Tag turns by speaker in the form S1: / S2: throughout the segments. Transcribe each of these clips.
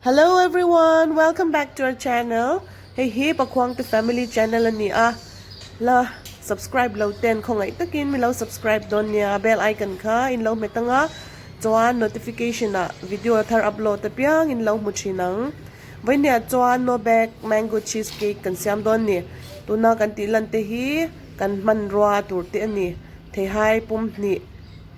S1: Hello everyone, welcome back to our channel. Hei hi Pakhuangte family channel a ni a, la subscribe lo ten khawngaih takin min lo subscribe dawn nia, bell icon kha in lo hmet anga chuan notification ah video thar upload apiang in lo hmu thin ang. Vawinia chuan no bake mango cheese cake kan siam dawn ni, tuna kan tih lan te hi kan hmanrua tur te a ni, theihai pum hnih.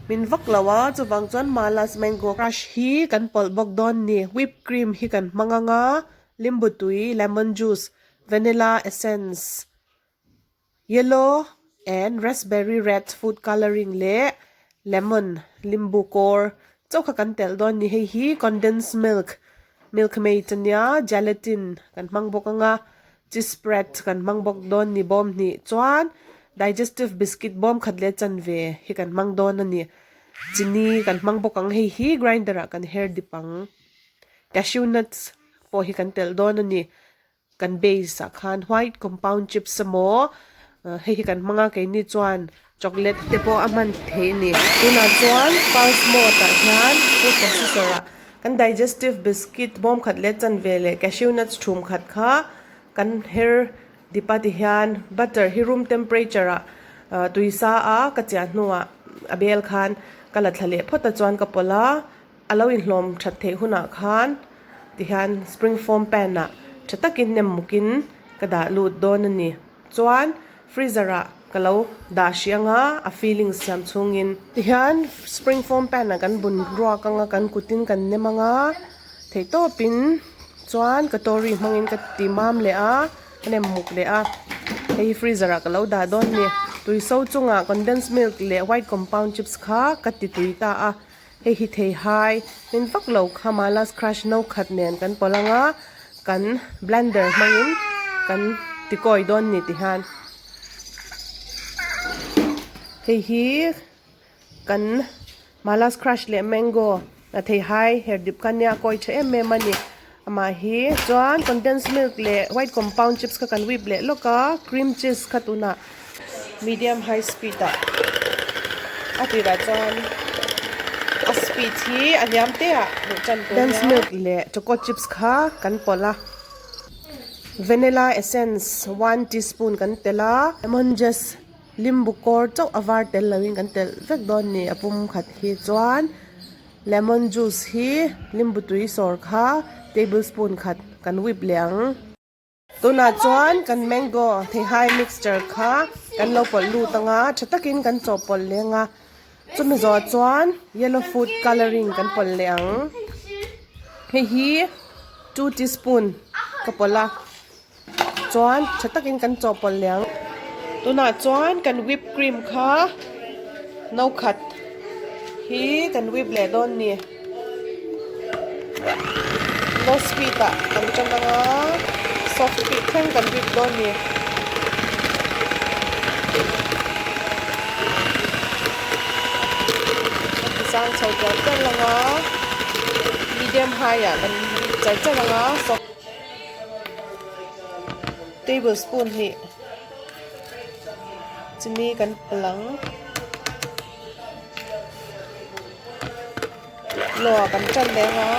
S1: Min vak lo a, chuvang chuan Mala's Mango Crush hi kan pawlh bawk dawn ni. Whip cream hi kan hmang ang a, limbu tui, lemon juice, vanilla essence, yellow and raspberry red food colouring leh lemon, limbu kawr chauh kha kan telh dawn ni. Hei hi condensed milk, milk maid a nia, gelatin kan hmang bawk ang a, Cheese spread kan hmang bawk dawn ni bawm hnih chuan digestive biscuit bawm khat leh chanve hi kan hmang dawn a ni. Chini kan hmang bawk ang hei hi grinder ah kan her dip ang. Cashew nuts pawh hi kan telh dawn a ni. Kan base ah khan white compound chips emaw hei hi kan hmang a keini chuan chocolate te pawh a hman theih a ni. Tunah chuan pulse mode ah hian food processor ah kan digestive biscuit bawm khat leh chanve leh cashew nuts thum khat kha kan her dip a ti hian butter hi room temperature ah tui sa a ka chiah hnuah a bel khan ka la thla leh phawt a chuan ka pawlh a a lo inhlawm that theih hunah khan ti hian spring form pan ah tha takin nem mukin ka dah lut dawn a ni. Chuan freezer ah ka lo dah hrih anga a filling siam chhungin. Tihian spring form pan ah kan bun ruak anga kan kutin kan nem anga theihtawpin chuan katori hmangin ka ti mam leh a ka nem muk leh a hei hi freezer ah ka lo dah dawn a ni. Tui so chungah condensed milk leh white compound chips kha ka ti tui ta a hei hi theihai min vak lo kha Mala's crush no khat nen kan pawlh anga kan blender hmangin kan ti kawi dawn ni ti hian hei hi kan Mala's crush leh mango a theihai her dip kha nia kawi tha em em a ni amah hi chuan condensed milk leh white compound chips kha kan whip leh lawk a cream cheese kha tunah medium high speed ah a tirah chuan a speed hi a hniam te ah hmuh tan tur nia. Milk leh choco chips kha kan pawlh a vanilla essence one teaspoon kan telh a lemon juice limbu kawr chauh a var tel lo in kan telh vek dawn a ni a pum khat hi chuan lemon juice hi limbu tui sawr kha tablespoon khat kan whip leh ang. Tunah chuan kan mango theihai mixture kha kan lo pawlh lut anga tha takin kan chawhpawlh leh anga chumi zawh chuan yellow food colouring kan pawlh leh ang hei hi two teaspoon ka pawlh a chuan tha takin kan chawhpawlh leh ang tunah chuan kan whip cream kha no khat hi kan whip leh dawn a ni. Low speed ah kan tan anga soft speed thleng kan whip dawn a ni. A ti zang chho tial tial anga medium high ah kan whip char char anga soft table spoon hnih chini kan pal ang. Lawng ah kan tan leng a.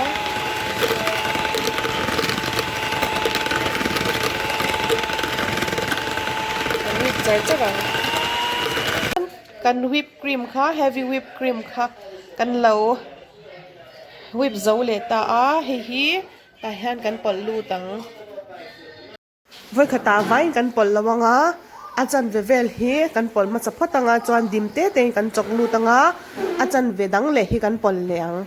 S1: Kan whip char char ang. Kan whip cream kha heavy whip cream kha kan lo whip zo leh ta a hei hi tah hian kan pawlh lut ang. Vawikhatah vaiin kan pawlh lo ang a, a chanve vel hi kan pawlh hmasa phawt ang a, chuan dim te tein kan chawk lut ang a, a chanve dang leh hi kan pawlh leh ang.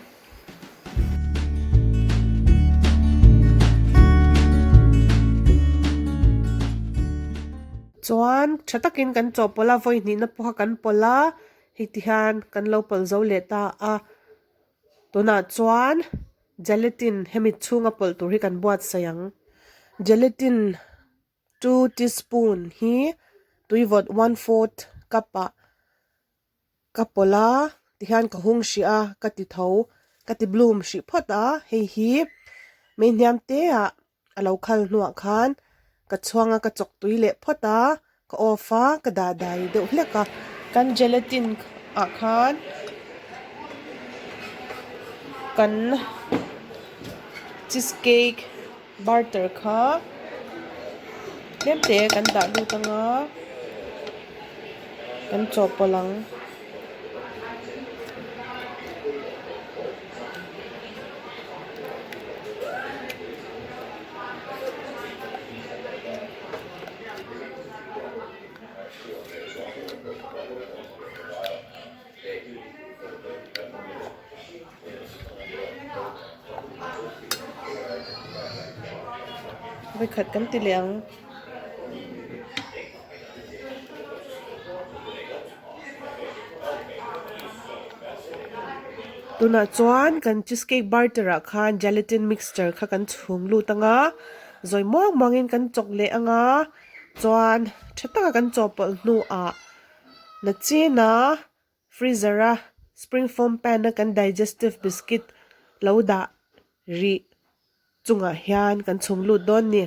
S1: Chuan tha takin kan chawhpawlh a, vawi hnihna pawha kan pawlh a, hei ti hian kan lo pawlh zo leh ta a, tunah chuan. Gelatin hemi chhunga pawlh tur hi kan buatsaih ang. Gelatin two teaspoon hi tuivawt one fourth cup ah ka pawlh a tihian ka hung hrih a ka ti tho ka ti bloom hrih phawt a hei hi mei hniam te ah a lo khal hnuah khan ka chhuang a ka chawk tui leh phawt a ka off a ka dah dai deuh hlek a kan gelatin ah khan kan Cheese cake butter kha tlem te kan dah lut anga kan chawhpawlh ang. Vawikhat kan ti leh ang. Tunah chuan kan cheesecake barter ah khan gelatin mixture kha kan chhung lut ang a, zawi muang muangin kan chawk leh ang a, chuan tha taka kan chawhpawlh hnuah nachina Freezer a spring foam pan a kan digestive biscuit lo dah rih chungah hian kan chhung lut dawn ni.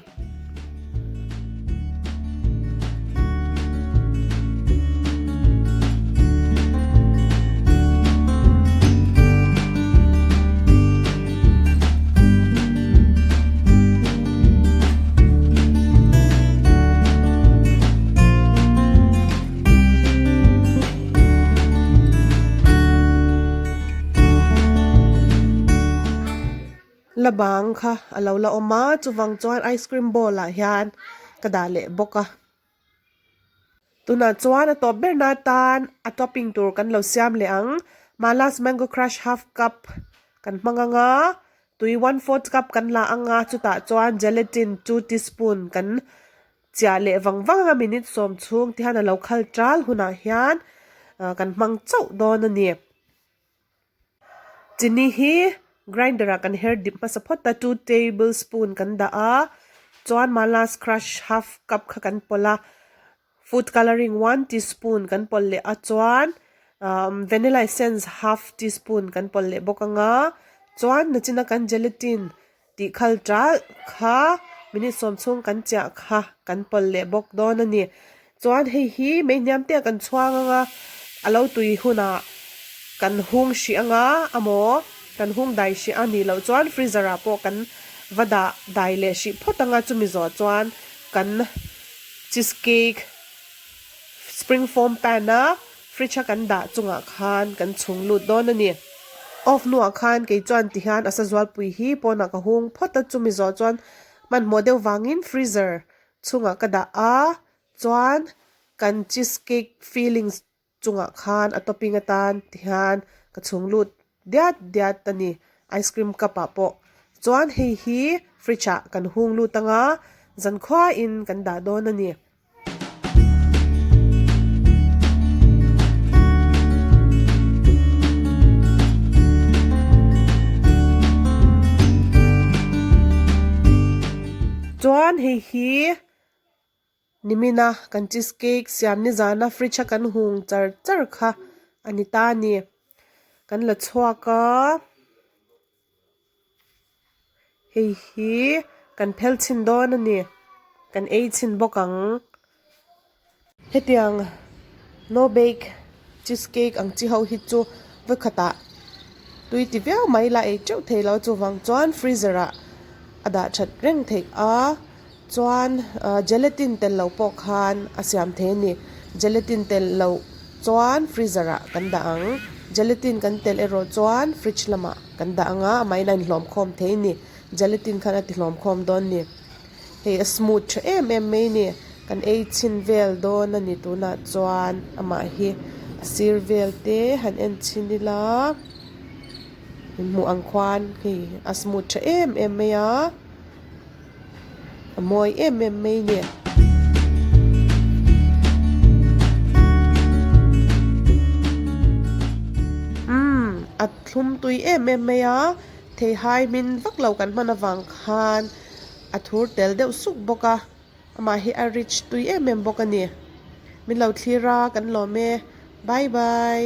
S1: La bang kha a lo la awm a chuvang chuan ice cream bowl ah hian ka dah leh bawk a tunah chuan a tawp ber na atan a topping tur kan lo siam leh ang malas mango crush half cup kan hmang ang a tui one fourth cup kan la ang a chutah chuan gelatin two teaspoon kan Chiah leh vang vang a minute sawm chhung ti hian a lo khal tal hunah hian kan hmang chauh dawn a ni. Chini hi grinder ah kan her dip hmasa phawt a, two table spoon kan dah a, chuan malas crush half cup kha kan pawlh a, food colouring one teaspoon kan pawlh leh a chuan vanilla essence half teaspoon kan pawlh leh bawk ang a, chuan nachina kan gelatin Tih khal ṭalh kha minute sawm chhung kan chiah kha kan pawlh leh bawk dawn a ni. Chuan hei hi mei hniam te ah kan chhuang ang a, a lo tui hunah kan hung hrih ang a, amaw kan hung dai hrih a nih loh chuan freezer ah pawh kan va dah dai leh hrih phawt ang a, chumi zawh chuan kan cheese cake spring foam pan a fridge a kan dah chungah khan kan chhung lut dawn a ni. Off hnuah khan kei chuan ti hian a sa zualpui hi pawnah ka hung phawt a, chumi zawh chuan hmanhmawh deuh vangin freezer chhungah ka dah a, chuan kan cheese cake fillings chungah khan a topping atan ti hian ka chhung lut diat diat a ni ice cream cup ah pawh chuan hei hi fridge ah kan hung lut anga zankhuain kan dah dawn a ni. Chuan hei hi nimina kan cheese cake siam nizana fridge a kan hung char char kha a ni ta a ni. Kan la chhuak a. Hei hi kan phel chhin dawn a ni kan ei chhin bawk ang hetiang no bake cheese cake ang chi ho hi chu vawikhatah tui ti viau mai la ei teuh thei lo chuvang chuan freezer ah a dah that reng theih a chuan gelatin tel lo pawh khan a siam thei a ni gelatin tel loh chuan freezer ah kan dah ang gelatin kan telh erawh chuan fridge lamah kan dah ang a amah in a inhlawm khawm thei a ni gelatin khan a ti hlawm khawm dawn a ni hei a smooth tha em em mai a ni kan ei chhin vel dawn a ni tunah chuan amah hi a sir vel te han en chhin ila hmuh ang khuan hei a smooth tha em em mai a. A mawi em em mai a ni. Umm a thlum tui em em mai a, theihai hmin vak lo kan hman avang khan a thur tel deuh suk bawk a, amah hi a rich tui em em bawk a ni. Min lo thlir a, kan lawm e. Bye bye.